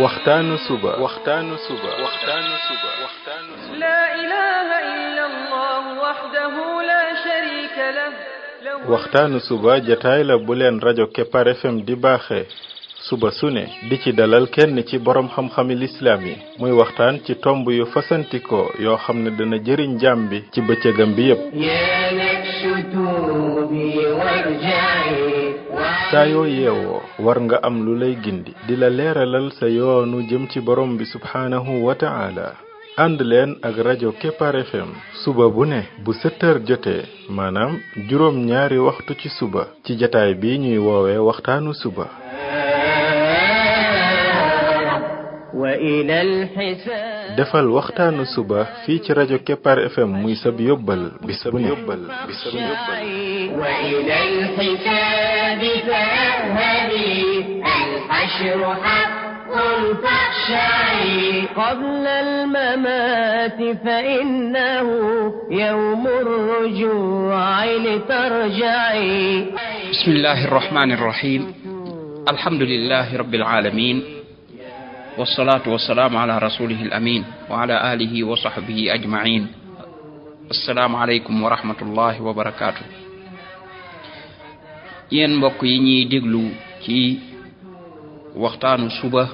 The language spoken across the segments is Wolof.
waxtaanu suba لا إله إلا الله وحده لا شريك له waxtaanu suba jataay la bu leen rajo Kepar FM di baaxee suba su ne di ci dalal kenn ci borom xam-xami lislaam yi muy waxtaan ci tomb yu fasantikoo yoo xam ne dana jëriñ jaam bi ci bëccëgam bi yépp saa yoo yeewoo war nga am lu lay gindi di la leeralal sa yoonu jëm ci borom bi subhaanahu wa ta'ala ànd leen ak rajo Kepar FM suba bu ne bu 7 heures jotee maanaam juróom ñaari waxtu ci suba ci jataay bi ñuy woowee waxtaanu suba defal waxtaanu suba fii ci rajo Kepar FM muy sab yóbbal bis bu ne قبل الممات فإنه يوم الرجوع لترجعي بسم الله الرحمن الرحيم الحمد لله رب العالمين والصلاة والسلام على رسوله الأمين وعلى آله وصحبه أجمعين السلام عليكم ورحمة الله وبركاته yéen mbokk yi ñuy déglu ci waxtaanu suba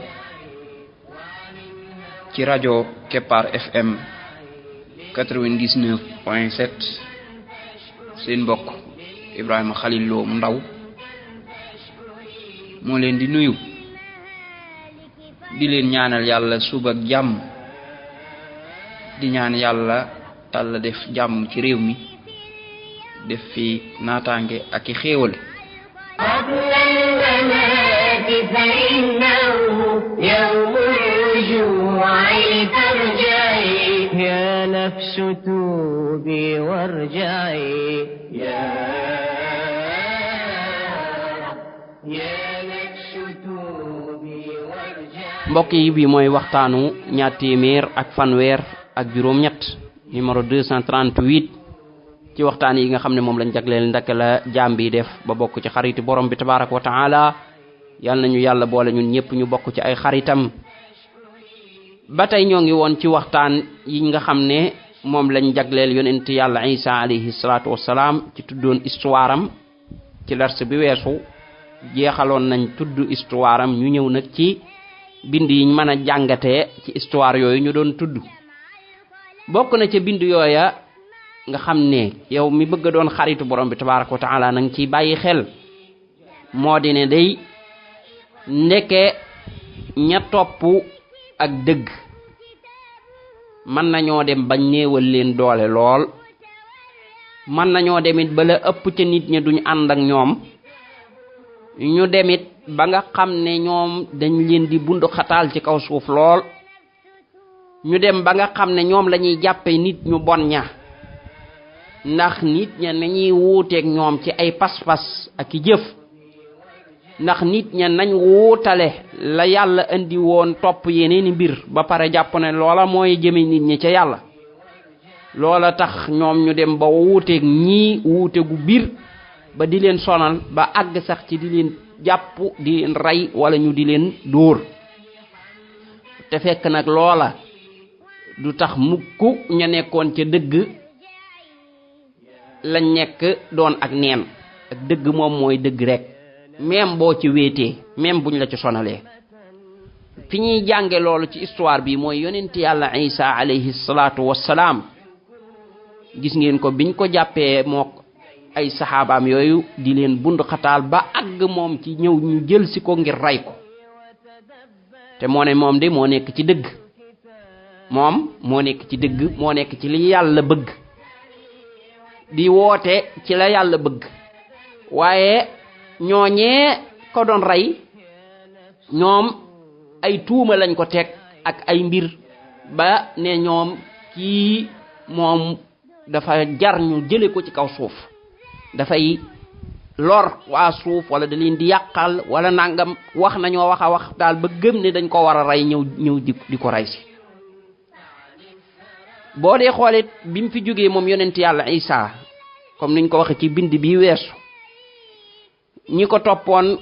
ci rajo Kepar FM 99.7 seen mbokk Ibrahima Khalil Lo mu ndaw moo leen di nuyu di leen ñaanal yàlla suba ak jàmm di ñaan yàlla Yàlla def jàmm ci réew mi def fi naataange ak i xéewal فإنه يوم الرجوع لترجعي يا نفس توبي وارجعي يا نفس توبي وارجعي mbokk yi bi mooy waxtaanu ñaar téeméer ak fanweer ak juróom ñett numéro 238 ci waxtaan yi nga xam ne moom lañ jagleel ndaka la jaam bi def ba bokk ci xariti borom bi tabaaraka wa taala yal nañu yàlla boole ñun ñëpp ñu bokk ci ay xaritam ba tey ñoo ngi woon ci waxtaan yi nga xam ne moom lañ jagleel yonent yàlla Isa alayhi salaatu wassalaam ci tuddoon histoire am ci lars bi weesu jeexaloon nañ tudd histoire am ñu ñëw nag ci bind yiñ mën a jàngatee ci histoire yooyu ñu doon tudd bokk na ca bind yooya nga xam ne yow mi bëgg doon xaritu borom bi tabaaraka wa taala nang ciy bàyyi xel moo di ne day ndeke ña topp ak dëgg mën nañoo dem ba néewal leen doole lool mën nañoo demit ba la ëpp ca nit ña duñ ànd ak ñoom ñu demit ba nga xam ne ñoom dañ leen di bundu xataal ci kaw suuf lool ñu dem ba nga xam ne ñoom lañuy jàppe nit ñu bon ña ndax nit ña nañuy wuuteeg ñoom ci ay pas-pas ak i jëf ndax nit ña nañ wuutale la yàlla indi woon topp yeneeni mbir ba pare jàpp ne loola mooy jëme nit ñi ca yàlla loola tax ñoom ñu dem ba wuuteeg ñii wuute gu biir ba di leen sonal ba àgg sax ci di leen jàpp di leen rey wala ñu di leen dóor te fekk nag loola du tax mukk ña nekkoon ca dëgg lañ nekk doon ak neen ak dëgg moom mooy dëgg rek même boo ci wéetee même buñ la ci sonalee fi ñuy jànge loolu ci histoire bi mooy yonent yàlla Isa alayhi salaatu wassalaam gis ngeen ko biñ ko jàppee mook ay saxaabaam yooyu di leen bund xataal ba àgg moom ci ñëw ñu jël si ko ngir rey ko te moo ne moom de moo nekk ci dëgg moom moo nekk ci dëgg moo nekk ci li yàlla bëgg di woote ci la yàlla bëgg waaye ñooñee ko doon rey ñoom ay tuuma lañ ko teg ak ay mbir ba ne ñoom kii moom dafa jar ñu jële ko ci kaw suuf dafay lor waa suuf wala da leen di yàqal wala nangam wax nañoo wax a wax daal ba gëm ne dañ ko war a rey ñëw di ko rey si boo dee xoolit bi mu fi jógee moom yonent yàlla Isa comme niñ ko waxe ci bind bi weesu ñi ko toppoon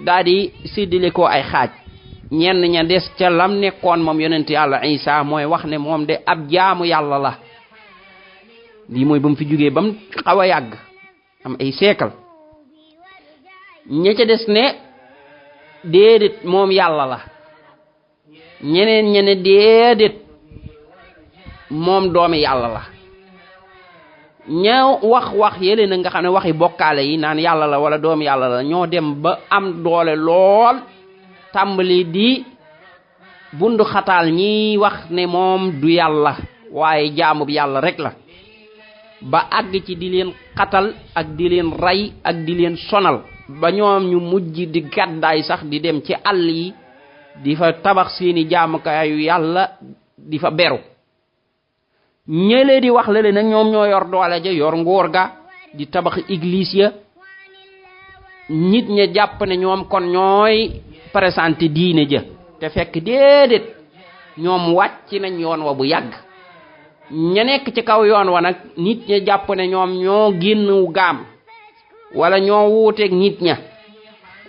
daal di séddale ko ay xaaj ñenn ña des ca lam nekkoon moom yonent yàlla Isa mooy wax ne moom de ab jaamu yàlla la. lii mooy ba mu fi jógee ba mu xaw a yàgg am ay siècle ña ca des ne déedéet moom yàlla la, ñeneen ñene déedéet moom doomi yàlla la. ña wax yële na nga xam ne waxi bokkaale yi naan yàlla la wala doomi yàlla la ñoo dem ba am doole lool tàmbali di bundu xataal ñiy wax ne moom du yàlla waaye jaamu bi yàlla rek la, ba àgg ci di leen xatal ak di leen rey ak di leen sonal ba ñoom ñu mujj di gàddaay sax di dem ci àll yi di fa tabax seeni jaamukaayu yàlla di fa beru. ñële di wax lale nag ñoom ñoo yor doole ja yor nguur ga di tabax église ya, nit ña jàpp ne ñoom kon ñooy présenté diine ja te fekk déedéet ñoom wàcc nañ yoon wa bu yàgg. ña nekk ci kaw yoon wa nag nit ña jàpp ne ñoom ñoo génn gaam wala ñoo wuuteeg nit ña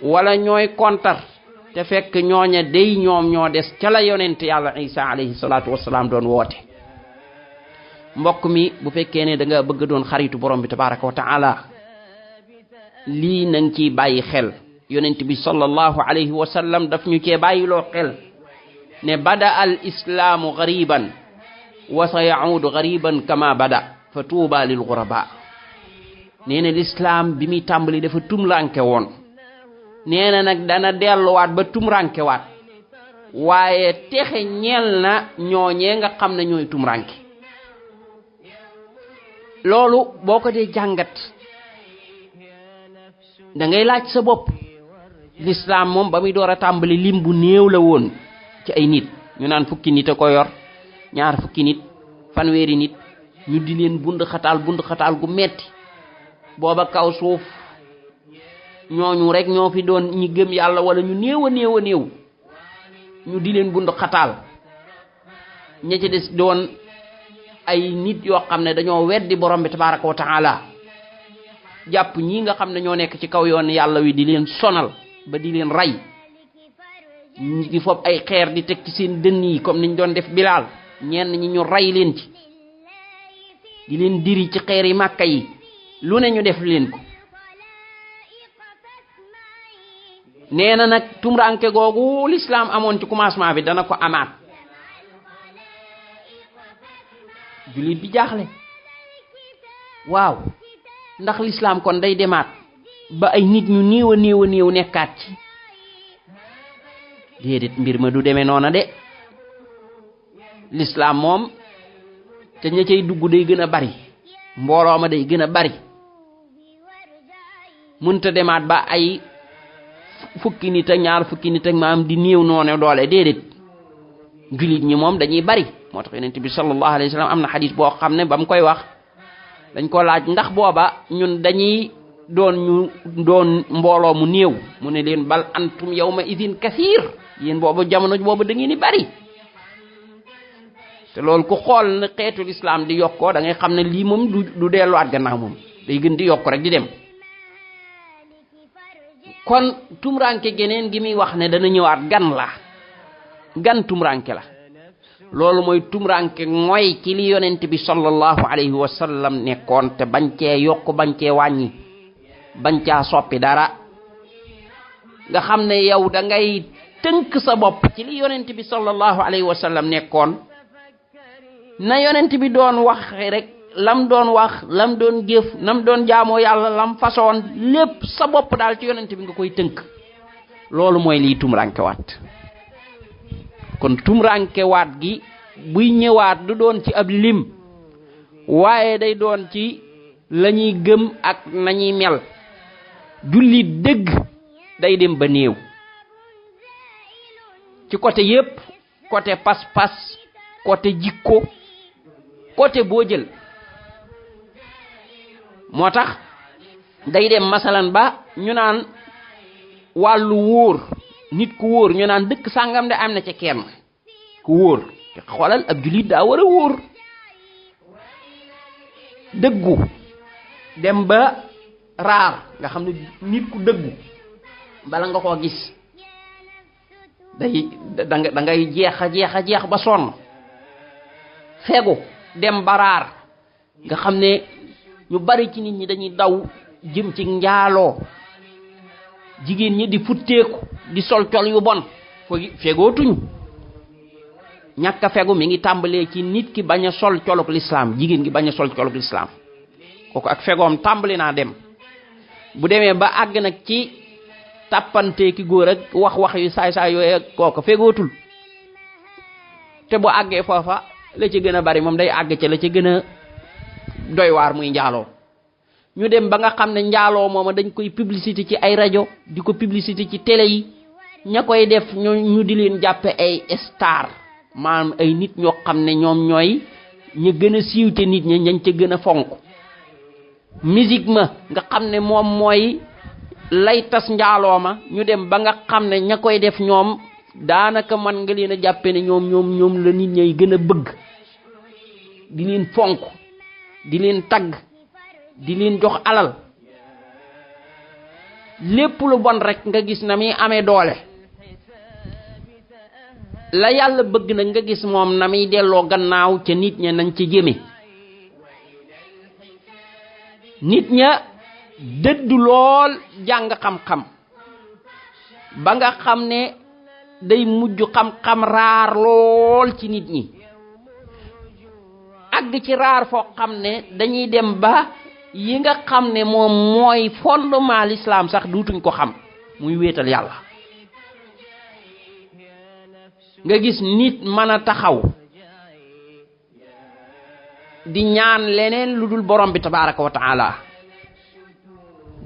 wala ñooy kontar te fekk ñooña day ñoom ñoo des ca la yonent yàlla Isa alayhi salaatu wasalaam doon woote. mbokk mi bu fekkee ne da nga bëgg doon xaritu borom bi tabaraka wa taala lii nang ciy bàyyi xel. yonent bi sallallahu alayhi wa sallam daf ñu cee bàyyiloo xel ne bada al islaamu gariban wa sa yaudu gariban kama bada fa tuuba lil guraba. nee na lislaam bi muy tàmbali dafa tumranke woon, nee na nag dana delluwaat ba tumranke waat, waaye texe ñeel na ñooñee nga xam ne ñooy tumranke. loolu boo ko dee jàngat da ngay laaj sa bopp, lislaam moom ba muy door a tàmbali lim bu néew la woon ci ay nit, ñu naan fukki nit a ko yor, ñaar fukki nit, fanweeri nit, ñu di leen bund xataal gu metti. booba kaw suuf ñooñu rek ñoo fi doon ñi gëm yàlla wala ñu néew a néew ñu di leen bund xataal. ña ca des doon ay nit yoo xam ne dañoo weddi borom bi tabaraka wa taala, jàpp ñi nga xam ne ñoo nekk ci kaw yoon yàlla wi di leen sonal ba di leen rey, di fob ay xeer di teg ci seen dënn yi comme niñ doon def Bilaal, ñenn ñi ñu rey leen ci, di leen diri ci xeer yi Màkka yi, lu ne ñu def leen ko. nee na nag tumranke googu lislaam amoon ci commencement bi dana ko amaat. jullit bi jaaxle, waaw ndax lislaam kon day demaat ba ay nit ñu néew a néew nekkaat ci? déedéet, mbir ma du demee noona de. lislaam moom te ña cay dugg day gën a bari, mbooloo ma day gën a bari, mënta demaat ba ay fukki nit ak ñaar fukki nit ak maam di néew noone doole, déedéet. jullit ñi moom dañuy bari. moo tax yonent bi sallallahu alayhi wa sallam am na xadis boo xam ne ba mu koy wax dañ ko laaj ndax booba ñun dañuy doon mbooloo mu néew, mu ne leen bal antum yawma idin kasiir, yéen boobu jamono boobu da ngeen di bari. te loolu ku xool na xeetu lislaam di yokkoo da ngay xam ne lii moom du delluwaat gannaaw, moom day gën di yokk rek di dem. kon tumranke geneen gi muy wax ne dana ñëwaat gan tumranke la. loolu mooy tumranke mooy ci li yonent bi sallallahu alayhi wa sallam nekkoon te bañ cee yokk bañ cee wàññi bañ caa soppi dara, nga xam ne yow da ngay tënk sa bopp ci li yonent bi sallallahu alayhi wa sallam nekkoon, na yonent bi doon wax rek, lam doon wax, lam doon jëf, nam doon jaamoo yàlla, lam façon lépp sa bopp daal ci yonent bi nga koy tënk. loolu mooy liy tumranke waat. kon tumranke waat gi buy ñëwaat du doon ci ab lim, waaye day doon ci lañuy gëm ak nañuy mel. jullit dëgg day dem ba néew ci côté yépp, côté pas-pas, côté jikko, côté boo jël. moo tax day dem masalan ba ñu naan wàllu wóor, nit ku wóor ñu naan dëkk sàngam de am na ci kenn ku wóor. te xoolal ab jullit daa war a wóor, dëggu dem ba raar, nga xam ne nit ku dëggu bala nga koo gis da ngay jeex ba sonn fegu dem baraar nga xam ne ñu bari ci nit ñi dañuy daw jëm ci njaaloo jigéen ñi di futteeku di sol col yu bon fegootuñu ñàkk a fegu mi ngi tàmbalee ci nit ki bañ a sol coluk lislaam jigéen gi bañ a sol coluk lislaam kooku ak fegoom tàmbali naa dem bu demee ba àgg nag ci tàppante ki góor ak wax yu saay yooyu ak kooku fegootul te bu àggee foofa la ci gën a bari moom day àgg ca la ca gën a doy waar muy njaaloo ñu dem ba nga xam ne njaaloo mooma dañ koy publicité ci ay rajo di ko publicité ci télé yi ña koy def ñu di leen jàppe ay star maanaam ay nit ñoo xam ne ñoom ñooy ñu gën a siiw te nit ñi ñañ ca gën a fonk musique ma nga xam ne moom mooy lay tas njaaloo ma ñu dem ba nga xam ne ña koy def ñoom daanaka man nga leen a jàppe ne ñoom la nit ñay gën a bëgg di leen fonk di leen tagg di leen jox alal lépp lu bon rek nga gis na mi amee doole la yàlla bëgg nag nga gis moom na muy delloo gannaaw ca nit ña nañ ci jëme nit ña dëddu lool jàng xam-xam ba nga xam ne day mujj xam-xam raar lool ci nit ñi àgg ci raar foo xam ne dañuy dem ba yi nga xam ne moom mooy fondement l'islam sax duutuñ ko xam muy wéetal yàlla nga gis nit mën a taxaw di ñaan leneen lu dul borom bi tabaraka wa taala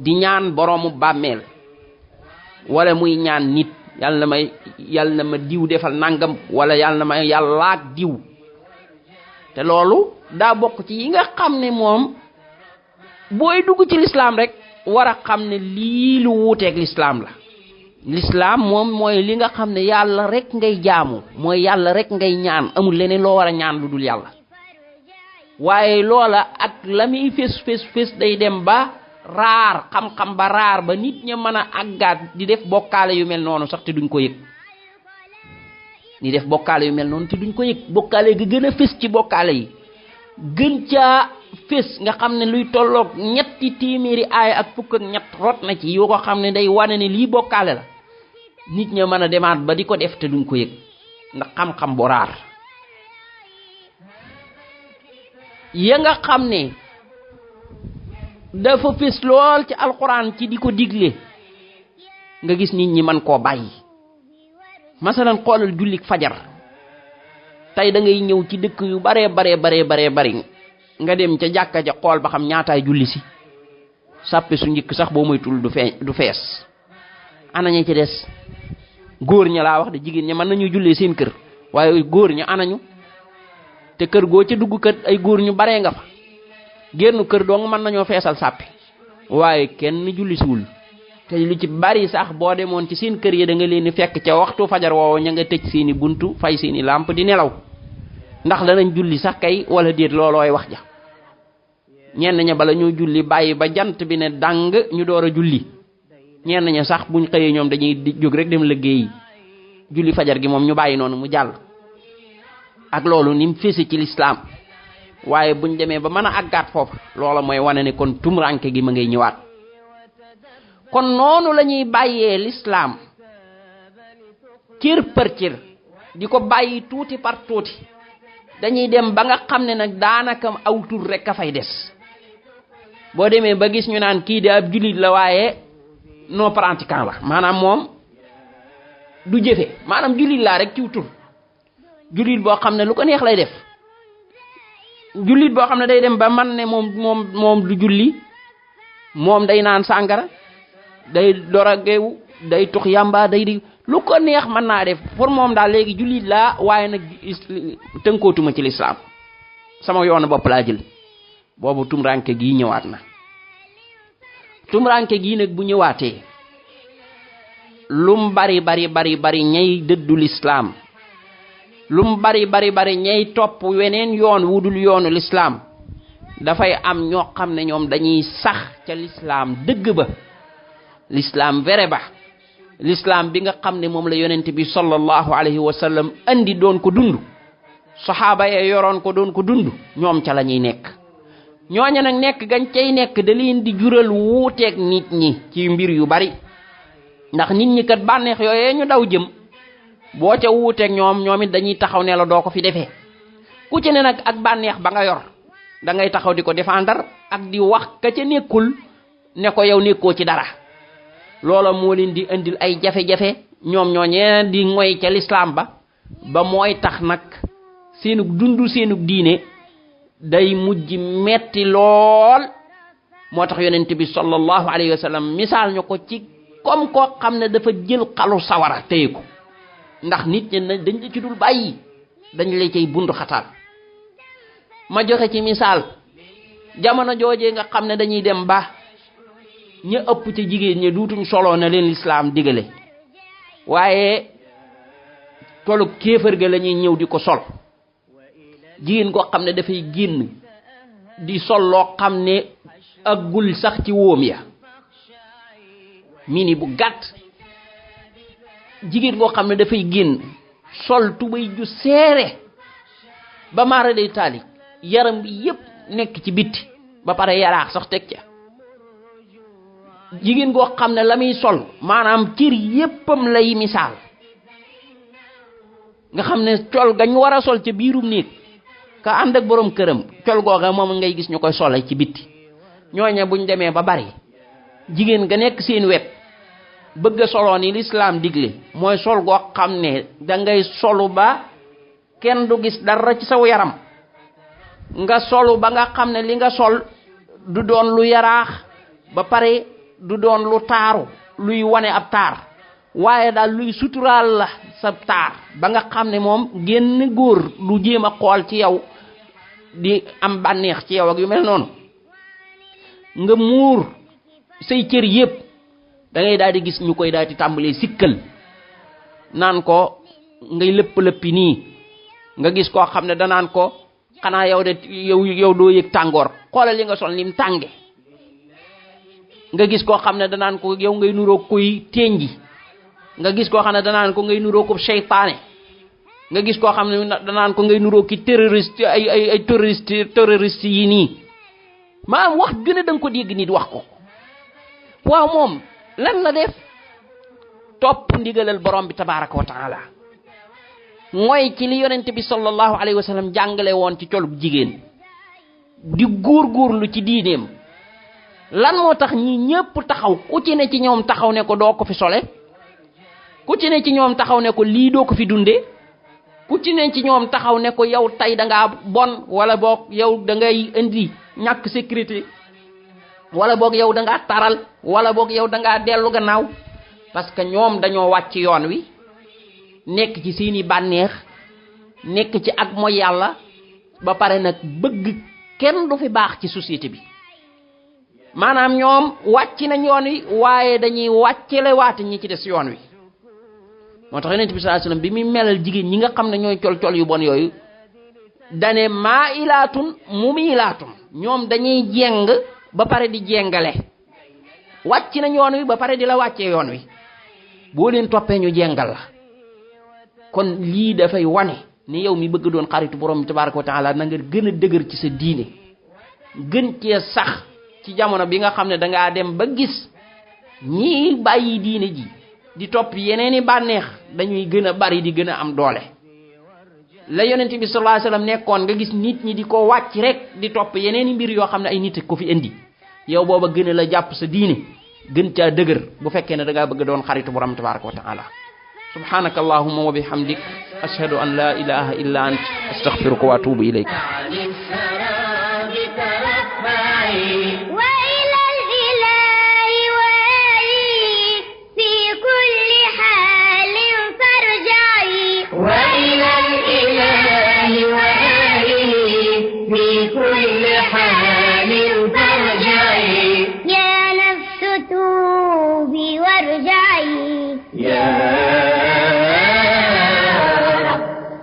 di ñaan boroomu bàmmeel wala muy ñaan nit yàlla na ma diw defal nangam wala yàlla na ma yàllaak diw te loolu daa bokk ci yi nga xam ne moom booy dugg ci l'islam rek war a xam ne lii lu wuuteeg l'islam la l'islam moom mooy li nga xam ne yàlla rek ngay jaamu mooy yàlla rek ngay ñaan amul leneen loo war a ñaan lu dul yàlla waaye loola ak la muy fés day dem ba raar xam-xam ba raar ba nit ña mën a àggaat di def bokkaale yu mel noonu sax te duñ ko yëg bokkaale gi gën a fés ci bokkaale yi gën caa fés nga xam ne luy tolloog 3 téeméeri aaya ak 1 ak ñett rot na ci yoo ko xam ne day wane ne lii bokkaale la nit ña mën a demaat ba di ko def te duñ ko yëg ndax xam-xam bu raar ya nga xam ne dafa fés lool ci alxuraan ci di ko digle nga gis nit ñi mën koo bàyyi masalan xoolal jullik fajar tey da ngay ñëw ci dëkk yu bare bari nga dem ca jàkka ja xool ba xam ñaataay julli si sàppe su njëkk sax boo moytul du fees anaña ci des góor ña laa wax de jigéen ña mën nañu jullee seen kër waaye góor ña anañu te kër goo ca dugg kat ay góor ñu baree nga fa génn kër dong mën nañoo feesal sàppi waaye kenn julli siwul te lu ci bari sax boo demoon ci seen kër yi da nga leen di fekk ca waxtu fajar woowu ña nga tëj seeni buntu fay seeni làmp di nelaw ndax danañ julli sax kay wala déet loolooy wax ja ñenn ña bala ñoo julli bàyyi ba jant bi ne dàng ñu door a julli ñenn ña sax buñ xëyee ñoom dañuy jóg rek dem liggéeyi julli fajar gi moom ñu bàyyi noonu mu jàll ak loolu ni mu fesi ci l'islam waaye buñ demee ba mën a àggaat foofu loola mooy wane ne kon tumranke gi ma ngay ñëwaat kon noonu la ñuy bàyyee l'islam cër par cër di ko bàyyi tuuti par tuuti dañuy dem ba nga xam ne nag daanaka aw tur rek a fay des boo demee ba gis ñu naan kii de ab jullit la waaye non pratiquant la maanaam moom du jëfe maanaam jullit laa rek ciw tur jullit boo xam ne lu ko neex lay def jullit boo xam ne day dem ba man ne moom du julli moom day naan sàngara day doragewu day tux yamba day di lu ko neex mën naa def pour moom daal léegi jullit laa waaye nag tënkootuma ci lislaam sama yoonu bopp laa jël boobu tumranke gii ñëwaat na tumranke gii nag bu ñëwaatee lum bari ñay dëddu lislaam lum bari ñay topp weneen yoon wudul yoonu lislaam dafay am ñoo xam ne ñoom dañuy sax ca lislaam dëgg ba lislaam vrai ba l'islam bi nga xam ne moom la yonent bi sallallahu alayhi wa sallam andi doon ko dund saxaaba ya yoroon ko doon ko dund ñoom ca la ñuy nekk. ñooña nag nekk gañ cay nekk da leen di jural wuuteeg nit ñi ci mbir yu bari ndax nit ñi kat bànneex yooyee ñu daw jëm boo ca wuuteeg ñoom it dañuy taxaw ne la doo ko fi defee ku ci ne nag ak bànneex ba nga yor da ngay taxaw di ko défendre ak di wax ka ca nekkul ne ko yow nekkoo ci dara loola moo leen di indil ay jafe-jafe ñoom ñooñee di ngoy ca l'islam ba mooy tax nag seenug dundu seenug diine day mujj metti lool moo tax yonent bi sallallahu alayhi wa sallam misaal ñu ko ci comme koo xam ne dafa jël xalu sawara téye ko ndax nit ñi dañ la ci dul bàyyi dañ la cay bundu xataal ma joxe ci misaal jamono joojee nga xam ne dañuy dem ba ña ëpp ca jigéen ñi duutuñ solo na leen lislaam digale waaye tolub kéefër ga la ñuy ñëw di ko sol jigéen koo xam ne dafay génn di sol loo xam ne aggul sax ci wóom ya mini bu gàtt jigéen koo xam ne dafay génn sol tubay ju seere ba maara day taali yaram bi yépp nekk ci bitti ba pare yaraax sax teg ca jigéen goo xam ne la muy sol maanaam cër yéppam lay misaal nga xam ne col gañ war a sol ca biirum néeg ka ànd ak borom këram col googa moom ngay gis ñu koy solay ci bitti ñooña buñ demee ba bari jigéen ga nekk seen wet bëgg a soloo ni l'islam digle mooy sol goo xam ne da ngay solu ba kenn du gis dara ci saw yaram nga solu ba nga xam ne li nga sol du doon lu yaraax ba pare du doon lu taaru luy wane ab taar waaye daal luy suturaal la sa taar ba nga xam ne moom génn góor lu jéem a xool ci yow di am bànneex ci yow ak yu mel noonu nga muur say cër yépp da ngay daal di gis ñu koy daal di tàmbalee sikkal naan ko ngay lëpp-lëppi nii nga gis koo xam ne danaan ko xanaa yow de yow doo yëg tàngoor xoolal li nga sol ni mu tànge nga gis koo xam ne danaan ko yow ngay nuroo koy tenji nga gis koo xam ne danaan ko ngay nuroo ko seytaane nga gis koo xam ne danaan ko ngay nuroo ki terroriste ay terroriste yi nii maanaam wax gën a da nga ko dégg nit wax ko waaw moom lan la def topp ndigalal borom bi tabaraka wa taala mooy ci li yonent bi sallallahu alayhi wa sallam jàngale woon ci colub jigéen di góorgóorlu ci diineem lan moo tax ñi ñëpp taxaw ku ci ne ci ñoom taxaw ne ko doo ko fi sole ku ci ne ci ñoom taxaw ne ko lii doo ko fi dunde ku ci ne ci ñoom taxaw ne ko yow tey da ngaa bon wala boog yow da ngay indi ñàkk sécurité wala boog yow da ngaa taral wala boog yow da ngaa dellu gannaaw parce que ñoom dañoo wàcc yoon wi nekk ci seeni bànneex nekk ci ak mooy yàlla ba pare nag bëgg kenn du fi baax ci société bi maanaam ñoom wàcc nañ yoon wi waaye dañuy wàccele waate ñi ci des yoon wi moo tax yonent bi sallallahu alayhi wasallam bi muy melal jigéen ñi nga xam ne ñooy col yu bon yooyu dane maa ilaatun mumilaatun ñoom dañuy jeng ba pare di jengale wàcc nañ yoon wi ba pare di la wàccee yoon wi boo leen toppee ñu jengal la kon lii dafay wane ni yow mi bëgg doon xaritu borom bi tabaraka wa taala na nga gën a dëgër ci sa diine gën cee sax ci jamono bi nga xam ne dangaa dem ba gis ñii bàyyi diine ji di topp yeneeni bànneex dañuy gën a bari di gën a am doole la yonent bi sallallahu alayhi wasallam nekkoon nga gis nit ñi di ko wàcc rek di topp yeneeni mbir yoo xam ne ay nit ko fi indi yow booba gën a la jàpp sa diine gën caa dëgër bu fekkee ne dangaa bëgg doon xaritu borom tabaraka wa taala subhanaka allahumma wa bihamdik ashhadu an la ilaha illa ant astaghfiruka wa atubu ilayk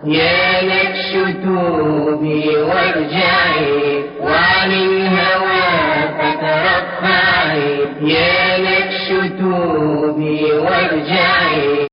يا نفس توبي وارجعي وعن الهوى فترفعي يا نفس توبي وارجعي وارجعي